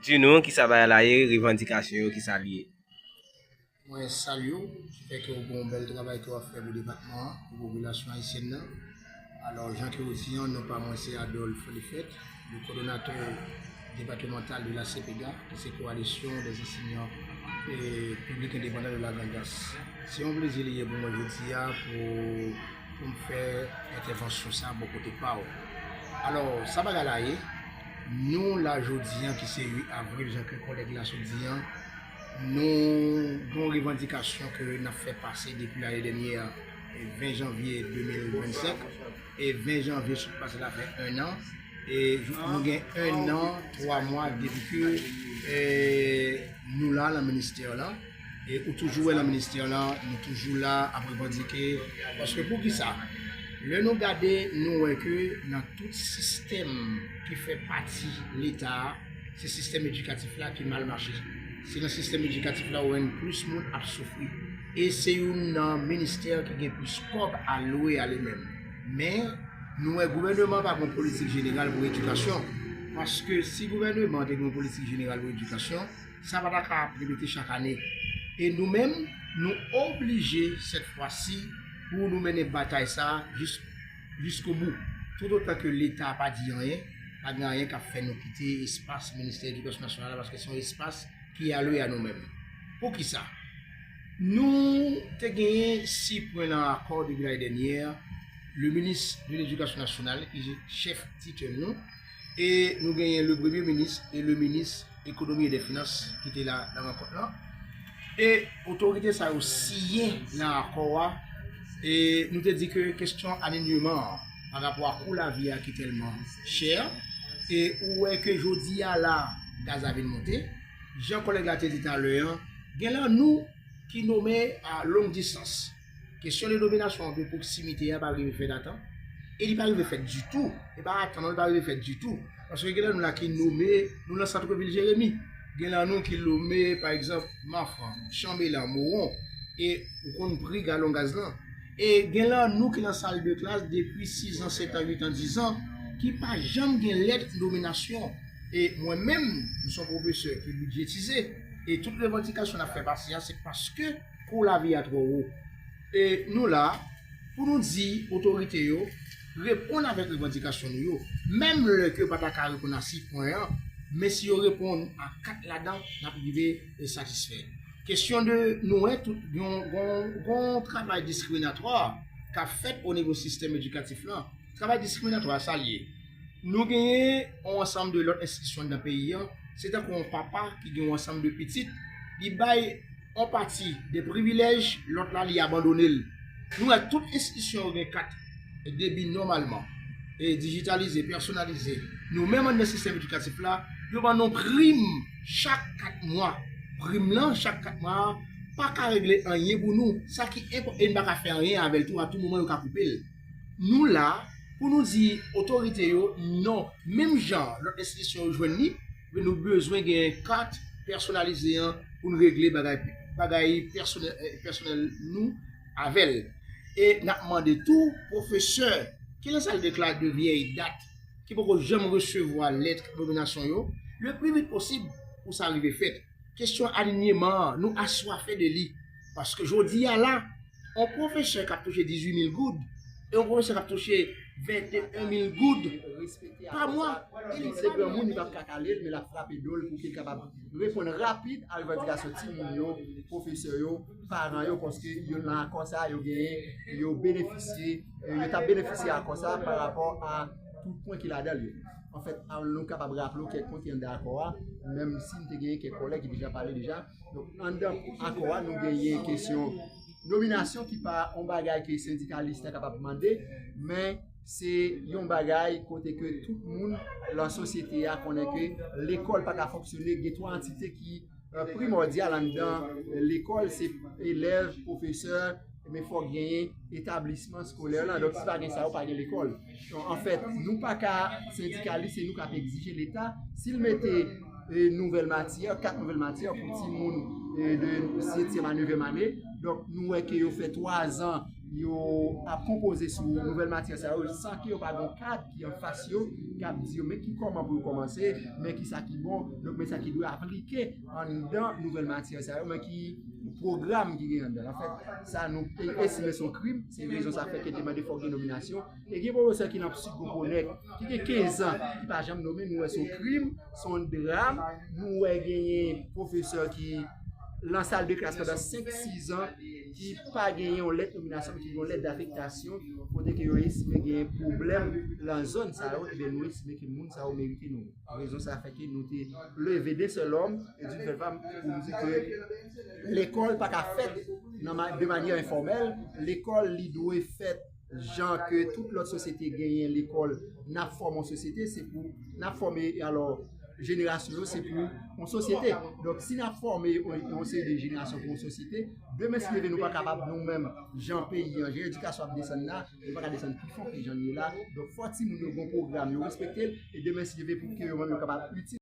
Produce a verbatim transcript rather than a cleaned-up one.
Di nou kisa bagay la ye, revandikasyon yo, kisa li ye. Mwen salye w, fè ke w gen yon bèl travay ke w ap fè pou depatman an, pou popilasyon ayisyèn nan. Alò, jan ke w di an, non pa mwen se Adolphe Lefèt, le coordonnateur départemental de la CPEGA, ki se Coalition des enseignants eh, publics indépendants de la Grandans. Se yon plezi li ye pou mwen jodi a pou pou m fè entèvansyon sa bò kote pa w. Alò, sa bagay la ye, nou la jodi an ki se uit avril, jan ke kòlèg la sot di an, nou gen yon revandikasyon ke n ap fè pase depi lane dènyè, ven janvye de mil vennsenk, e ven janvye sot pase la fè en an, e nou gen en an, twa mwa depi ke eh, nou la nan ministè la. E ou toujou wè nan ministè la, nou toujou la ap revandike. Paske poukisa? Lè nou gade, nou wè ke nan tout sistèm ki fè pati Leta a, se sistèm edikatif la ki mal mache. Se nan sistèm edikatif la ou wè plis moun ap soufri. E se youn nan ministè ki gen plis kòb alwe a li menm. Men, nou wè gouvènman pa gen yon politik jeneral pou edikasyon. Paske si gouvènman te gen yon politik jeneral pou edikasyon, sa pa ta ka ap repete chak ane. E nou menm, nou oblije, sèt fwa si, pou nou mennen batay sa a jis jiskobou. Toutotan ke Leta pa di anyen, pa gen anyen k ap fè nou kite espas Ministè Edikasyon Nasyonal la, paske se yon espas ki alwe a nou menm. Poukisa? Nou te genyen sis pwen nan akò depi lane dènyè, le ministre de l'Éducation nationale, ki se chèf titèl nou, e nou genyen le premye minis e le minis ekonomi e dè finans ki te la nan rankont lan. E otorite sa yo siyen nan akò a, e nou te di ke kesyon alinyeman an pa rapò a kou lavi a ki tèlman chè, e ou wè ke jodi a la, gaz la vin monte, jan kòlèg la te di talè an, gen lan nou ki nome a long distans. Kesyon de nominasyon de pwoksimite a pa rive fèt a tan, e li pa rive fèt ditou, e pa a tan non, li pa rive fèt ditou. Paske gen lan nou la ki nome, nou nan sant vil Jeremi. Gen lan nou ki nome, pa egzanp, Mafran, Chanbelan, Mowon, e ou konn pri galon gaz lan. E gen lan nou ki nan sal de klas depi sis an, sèt an, uit an, diz an, ki pa janm gen lèt nominasyon. E mwen menm, m se yon pwofesè ki bidjetize, e tout revandikasyon n ap fè pase a, se paske kou lavi a twò wo. E nou la pou nou di otorite yo reponn avèk revandikasyon nou yo. Menm lè ke yo pa ta ka reponn a sis pwen an, men si yo reponn a kat ladan, n ap rive satisfè. Kesyon de nou wè tout yon, yon, yon travay diskriminatwa k ap fèt o nivo sistèm edikatif lan. Travay diskriminatwa sa l ye. Nou genyen yon ansanm de lòt enstitisyon nan peyi an, se tankou yon papa ki gen yon ansanm de pitit, li bay yon pati de privilèj, lòt la li abandone l. Nou wè tout enstitisyon yo gen kat debi nòmalman, e dijitalize, pèsonalize. Nou menm anndan sistèm edikatif la, yo ban nou prim chak kat mwa. Prim lan, chak kat mwa a, pa ka regle anyen pou nou. Sa ki enpò-, e n pa ka fè anyen avè l tou, a tou moman yo ka koupe l. Nou la pou nou di otorite yo non, menm jan lòt enstitisyon yo jwenn li, men nou bezwen gen kat pèsonalize an pou n regle bagay, bagay pèsonèl, eh, pèsonèl nou avè l. E n ap mande tou pwofesè ki nan sal de klas de vyèy dat, ki poko janm resevwa lèt nominasyon yo, le pli vit posib pou sa rive fèt. Kesyon alinyeman an, nou aswafe de li. Paske jodi a la, yon pwofesè k ap touche dizuit mil goud e yon pwofesè k ap touche venteyen mil goud pa mwa, e li se granmoun, li p ap ka kale l, men l ap frape do l pou ke l kapab reponn rapid a revandikasyon timoun yo, pwofesè yo, paran yo, paske yo nan akò sa, yo genyen, yo benefisye, yo t ap benefisye akò sa pa rapò a tout pwen ki ladan l yo. Anfèt, an nou kapab raple w kèk pwen ki anndan akò a, menm si n te genyen kèk kòlèg ki deja pale deja. Donk, anndan akò a, nou genyen kesyon nominasyon ki pa yon bagay ke sendikalis ta kapab mande, men se yon bagay kote ke tout moun lan sosyete a konnen ke lekòl pa ka fonksyone, gen twa antite ki eh, primòdyal anndan lekòl, se elèv, pwofesè, men fòk genyen etablisman eskolè lan. Donk, si pa gen sa yo, pa gen lekòl. Donk, anfèt, nou pa ka sendikalis, se nou k ap egzije Leta. Si l mete eh, nouvèl matyè, kat nouvèl matyè pou timoun eh, de setyèm a nevyèm ane, donk, nou wè ke yo fè twa zan yo ap konpoze sou nouvèl matyè sa yo san ke yo pa gen yon kad ki anfas yo, k ap di yo men ki kòman pou yo kòmanse, men ki sa ki bon, donk men sa ki dwe aplike anndan nouvèl matyè sa yo, men ki pwogram ki gen anndan. Anfèt, sa nou estime se yon krim, se rezon sa fè ke te mande fòk gen nominasyon. E gen pwofesè ki nan Sud Goponèk, ki gen kenz an, ki pa janm nome, nou wè se yon krim, se yon dram, nou wè genyen pwofesè ki lan sal de klas pandan senk, sis an, ki pa genyen yon lèt nominasyon, men ki gen yon lèt dafektasyon, kote ke yo estime genyen pwoblèm lan zòn sa yo, ebyen nou estime ke moun sa yo merite nome. Rezon sa fè ke nou te leve de sèl òm, e d'une seule femme, pou nou di ke lekòl pa ka fèt nan ma- de manyè enfòmèl, lekòl li dwe fèt jan ke tout lòt sosyete genyen lekòl, n ap fòme yon sosyete, se pou n ap fòme, alò, jenerasyon yo, se pou yon sosyete. Donk, si n ap fòme yon, yon seri de jenerasyon pou yon sosyete, demen si Dye vle nou pa kapab nou menm, jan peyi an, jan edikasyon ap desann la, nou pa ka desann pi fon ke jan n ye la. Donk, fò timoun yo gen yon pwogram, yo respekte l, e demen si Dye vle pou ke yo menm yo kapab itil